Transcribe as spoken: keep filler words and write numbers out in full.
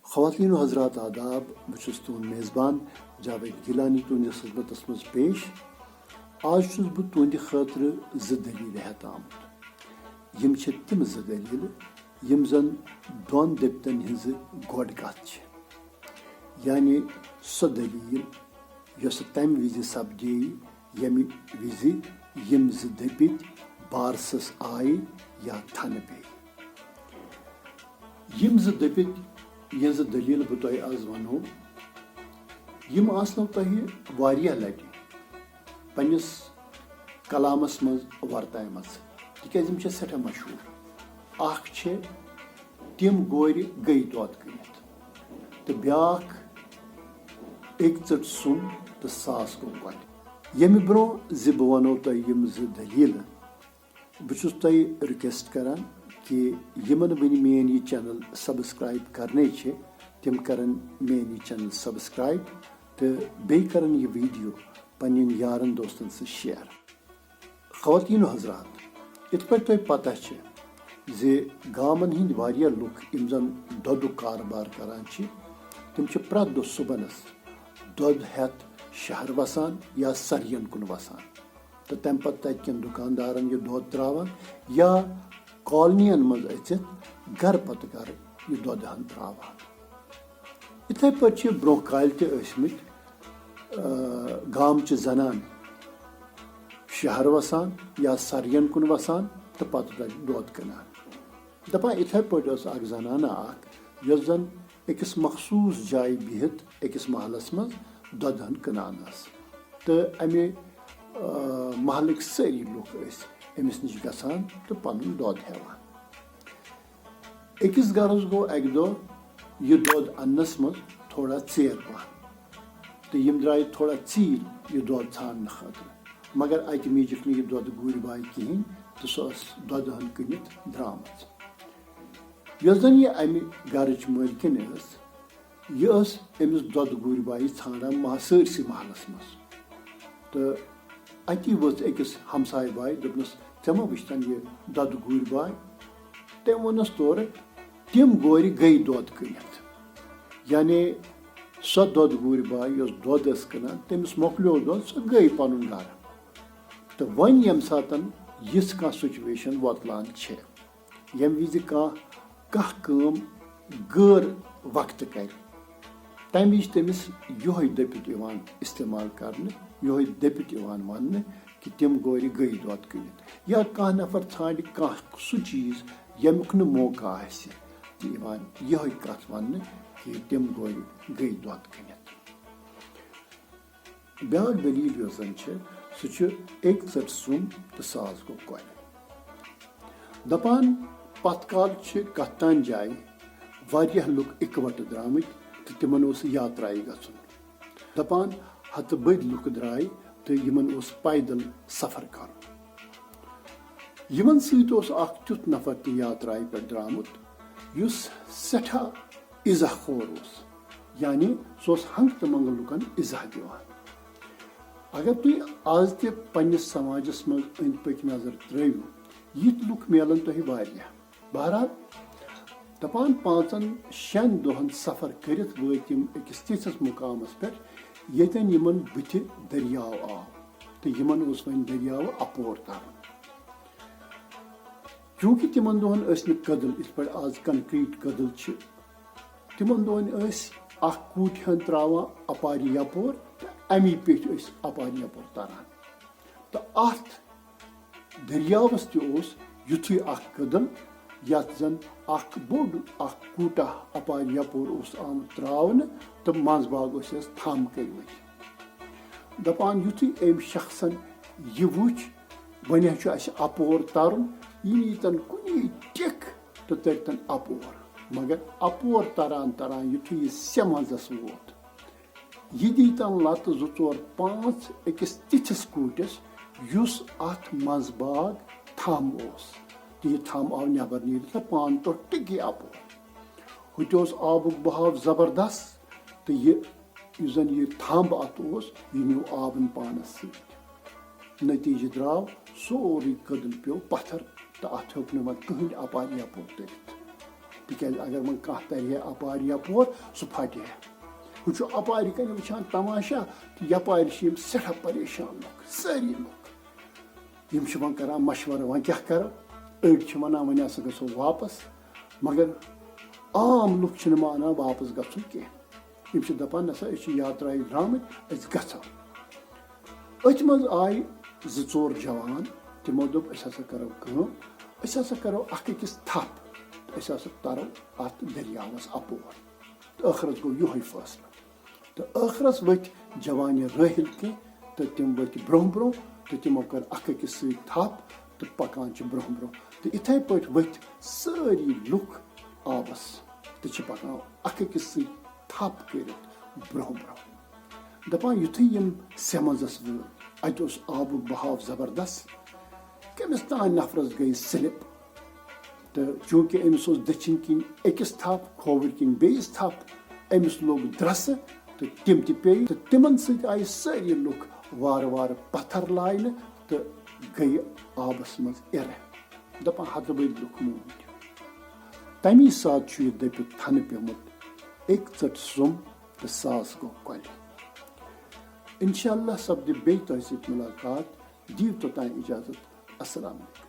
خواتین و حضرات، آداب۔ بہٕ چھُس تُہُنٛد میزبان جاوید گیلانی، تُہنٛدِس خدمتس منٛز پیش۔ آز چھُس بہٕ تُہنٛدِ خٲطرٕ زٕ دٔلیٖلہٕ ہٮ۪تھ آمُت۔ یِم چھِ تِم زٕ دٔلیٖلہٕ، یِم زن دۄن دٔپتن ہٕنٛزٕ گۄڈٕ کتھ چھِ، یعنی سۄ دٔلیٖل، یۄسہٕ تمہِ وِزِ سپدے، ییٚمہِ وِزِ یِم زٕ دٔپِتۍ بارسس آیہِ یا تھنہٕ پیٚیہِ۔ یِم زٕ دٔپِتۍ، یِہٕنٛزٕ دٔلیٖل بہٕ تۄہہِ آز ونہو، یِم آسنو تۄہہِ واریاہ لٹہِ پننِس کلامس منٛز ورتایمژٕ، تِکیازِ یِم چھِ سٮ۪ٹھاہ مشہوٗر۔ اکھ چھِ، تِم گورِ گٔے دۄد کٕنِتھ، تہٕ بیٛاکھ، أکۍ ژٔٹ سُم تہٕ ساس گوٚو کۄلہِ۔ ییٚمہِ برٛونٛہہ زِ بہٕ ونو تۄہہِ یِم زٕ دٔلیٖلہٕ، بہٕ چھُس تۄہہِ request کران کہِ یِمن وٕنہِ میٲنۍ یہِ channel subscribe کرنے چھِ، تِم کرن میٲنۍ یہِ channel subscribe تہٕ بیٚیہِ کرن یہِ video پننٮ۪ن یارن دوستن سۭتۍ share۔ خواتین و حضرات، یِتھ پٲٹھۍ تۄہہِ پتہ چھِ زِ گامن ہٕنٛدۍ واریاہ لُکھ یِم زن دۄدُک کاربار کران چھِ، تِم چھِ پرٛٮ۪تھ دۄہ صُبحنس دۄد ہٮ۪تھ شہر وسان یا سرین کُن وسان تہٕ تمہِ پتہٕ تتہِ کٮ۪ن دُکاندارن یہِ دۄد تراوان یا کالنین منٛز أژِتھ گرٕ پتہٕ گرٕ یہِ دۄدٕ ہن تراوان۔ یِتھے پٲٹھۍ چھِ برٛونٛہہ کالہِ تہِ ٲسمٕتۍ، آ، گامچہِ زنانہٕ شہر وسان یا سرین کُن وسان تہٕ پتہٕ تتہِ دۄد کٕنان۔ دپان، یِتھے پٲٹھۍ ٲس اکھ زنانہ اکھ، یۄس زن أکِس مخصوٗص جایہِ بِہِتھ أکِس محلس منٛز دۄدٕ ہن کٕنان ٲس، تہٕ امہِ، آ، محلٕکۍ سٲری لُکھ ٲسۍ أمِس نِش گژھان تہٕ پنُن دۄد ہٮ۪وان۔ أکِس گرس گوٚو اکہِ دۄہ یہِ دۄد اننس منٛز تھوڑا ژیر پہن، تہٕ یِم درٛاے تھوڑا ژیٖرۍ یہِ دۄد ژھانٛڈنہٕ خٲطرٕ، مگر اتہِ میٖجِکھ نہٕ یہِ دۄدٕ گوٗرۍ باے کِہینۍ، تہٕ سۄ ٲس دۄدٕ ہن کٕنِتھ درٛامٕژ۔ یۄس زن یہِ امہِ گرٕچ مٲلکِن ٲس، یہِ ٲس أمِس دۄدٕ گوٗرۍ بایہِ ژھانٛڈان ما-، سٲرسٕے محلس منٛز۔ تہٕ اتی ؤژھ أکِس ہمسایہِ بایہِ، دوٚپنس، "ژےٚ ما وٕچھتن یہِ دۄدٕ گوٗرۍ باے؟" تٔمۍ ووٚننس تورٕ، "تِم گورِ گٔے دۄد کٕنِتھ۔" یعنی سۄ دۄدٕ گوٗرۍ باے یۄس دۄد ٲس کٕنان، تٔمِس مۄکلیو دۄد، سۄ گٔے پنُن گرٕ۔ تہٕ وۄنۍ ییٚمہِ ساتن یِژھ کانٛہہ situation وۄتلان چھِ، ییٚمہِ وِزِ کانٛہہ، کانٛہہ کٲم غٲر وقتہٕ کرِ، تَمہِ وِزِ چھِ تٔمِس یِہوٚے دٔپِتھ یِوان استعمال کرنہٕ، یِہوٚے دٔپِتھ یِوان وننہٕ کہِ تِم گورِ گٔے دۄد کٕنِتھ۔ یا کانٛہہ نفر ژھانٛڈِ کانٛہہ سُہ چیٖز، ییٚمیُک نہٕ موقعہٕ آسہِ، تہِ یِوان یِہوٚے کتھ وننہٕ کہِ تِم گورِ گٔے دۄد کٕنِتھ۔ بیٛاکھ دٔلیٖل یۄس زَن چھِ، سُہ چھُ أکۍ ژٔٹ سُم تہٕ ساس گوٚو کۄلہِ۔ دَپان، پَتھ کال چھِ کَتھ تام جایہِ واریاہ لُکھ اِکہٕ وَٹہٕ درٛامٕتۍ تہٕ تِمَن اوس یاترایہِ گژھُن۔ دَپان، ہَتہٕ بٔدۍ لُکھ درٛاے تہٕ یِمَن اوس پیدل سفر کَرُن۔ یِمَن سۭتۍ اوس اَکھ تیُتھ نفر تہِ یاترایہِ پٮ۪ٹھ درٛامُت، یُس سٮ۪ٹھاہ اِزاہ خور اوس، یعنی سُہ اوس ہنٛگہٕ تہٕ منٛگہٕ لُکن اِزاہ دِوان۔ اگر تُہۍ آز تہِ پننِس سماجس منٛز أنٛدۍ پٔکۍ نظر ترٲوِو، یِتھۍ لُکھ میلن تۄہہِ واریاہ۔ بہرحال، دپان، پانٛژن شٮ۪ن دۄہن سفر کٔرِتھ وٲتۍ یِم أکِس تِتھِس مُقامس پٮ۪ٹھ، ییٚتٮ۪ن یِمن بٕتھِ دٔریاو آو تہٕ یِمن اوس وۄنۍ دٔریاوٕ اپور ترُن۔ چوٗنٛکہِ تِمن دۄہن ٲسۍ نہٕ کٔدٕل، یِتھ پٲٹھۍ آز concrete کٔدٕل چھِ، تِمن دۄہن ٲسۍ اکھ کوٗٹھۍ ہن تراوان اپارِ یپور تہٕ امی پیٚٹھۍ ٲسۍ اپارِ یپور تران۔ تہٕ اتھ دٔریاوس تہِ اوس یُتھُے اکھ کٔدٕل، یتھ زن اکھ بوٚڑ اکھ کوٗٹاہ اپارِ یپور اوس آمُت تراونہٕ تہٕ منٛزباگ ٲسۍ اَسہِ تھم کٔرمٕتۍ۔ دپان، یُتھُے أمۍ شخصن یہِ وُچھ، وۄنۍ حظ چھُ اَسہِ اَپور تَرُن، یہِ نیٖتن کُنی ٹِکھ تہٕ تٔرۍتن اَپور۔ مگر اَپور تران تران یُتھُے یہِ سٮ۪منٛزس ووت، یہِ دیٖتن لَتہٕ زٕ ژور پانٛژھ أکِس تِتھِس کوٗٹِس، یُس اَتھ منٛز باگ تھم اوس۔ تہٕ یہِ تھم آو نٮ۪بر نیٖرِتھ تہٕ پانہٕ ٹوٚٹ ٹِکی اَپور۔ ہُتہِ اوس آبُک بہاو زبردست، تہٕ یہِ یُس زن یہِ تھمب اتھ اوس، یہِ نیوٗ آبن پانس سۭتۍ۔ نتیٖجہٕ درٛاو، سورُے کٔدٕل پیوٚو پتھر اَتھ ہیوٚک نہٕ وۄنۍ کٕہٕنۍ اَپارِ یَپور تٔرِتھ، تِکیٛازِ اگر وۄنۍ کانٛہہ تَرِ ہے اَپارِ یَپور، سُہ پھٹہِ ہے۔ ہُہ چھُ اَپارِ کَنہِ وٕچھان تماشا، تہٕ یَپارِ چھِ یِم سٮ۪ٹھاہ پریشان لُکھ، سٲری لُکھ۔ یِم چھِ وۄنۍ کَران مَشوَرٕ، وۄنۍ کیٛاہ کَرو؟ أڑۍ چھِ وَنان، وۄنۍ ہسا گژھو واپَس، مگر عام لُکھ چھِنہٕ مانان واپَس گژھُن کینٛہہ۔ یِم چھِ دَپان، نہ سا، أسۍ چھِ یاترایہِ درٛامٕتۍ، أسۍ گژھو۔ أتھۍ منٛز آیہِ زٕ ژور جوان، تِمو دوٚپ، أسۍ ہسا کَرو کٲم، أسۍ ہسا کَرو اَکھ أکِس تھپھ، أسۍ ہسا تَرو اَتھ دٔریاوَس اَپور۔ تہٕ ٲخرَس گوٚو یِہوٚے فٲصلہٕ۔ تہٕ ٲخرَس ؤتھۍ جوانہِ رٲحِل کینٛہہ تہٕ تِم ؤتھۍ برٛونٛہہ برٛونٛہہ تہٕ تِمو کٔر اَکھ أکِس سۭتۍ تھپھ تہٕ پَکان چھِ برٛونٛہہ برٛونٛہہ۔ تہٕ یِتھَے پٲٹھۍ ؤتھۍ سٲری لُکھ آبَس تہٕ چھِ پَکان اَکھ أکِس سۭتۍ تھپھ کٔرِتھ برٛونٛہہ برٛونٛہہ۔ دَپان یُتھُے یِم سٮ۪مَنٛزَس وٲتۍ، اَتہِ اوس آبُک بہاو زبردست۔ کٔمِس تام نفرَس گٔے slip۔ تہٕ چوٗنٛکہِ أمِس اوس دٔچھِنۍ کِنۍ أکِس تھپھ، کھووٕرۍ کِنۍ بیٚیِس تھپھ، أمِس لوٚگ درٛسہٕ تہٕ تِم تہِ پیٚیہِ۔ تہٕ تِمَن سۭتۍ آیہِ سٲری لُکھ وارٕ وارٕ پَتھر لاینہٕ تہٕ گٔیہِ آبَس منٛز اِرٕ۔ دَپان، ہَتہٕ بٔدۍ لُکھ موٗدۍ۔ تَمی ساتہٕ چھُ یہِ دٔپِتھ تھَنہٕ پیوٚمُت، أکۍ ژٔٹ سرٛوٚم تہٕ ساس گوٚو کۄلہِ۔ اِنشاء اللہ سَپدِ بیٚیہِ تۄہہِ سۭتۍ مُلاقات۔ دِیِو توٚتام اِجازت۔ السلام علیکم۔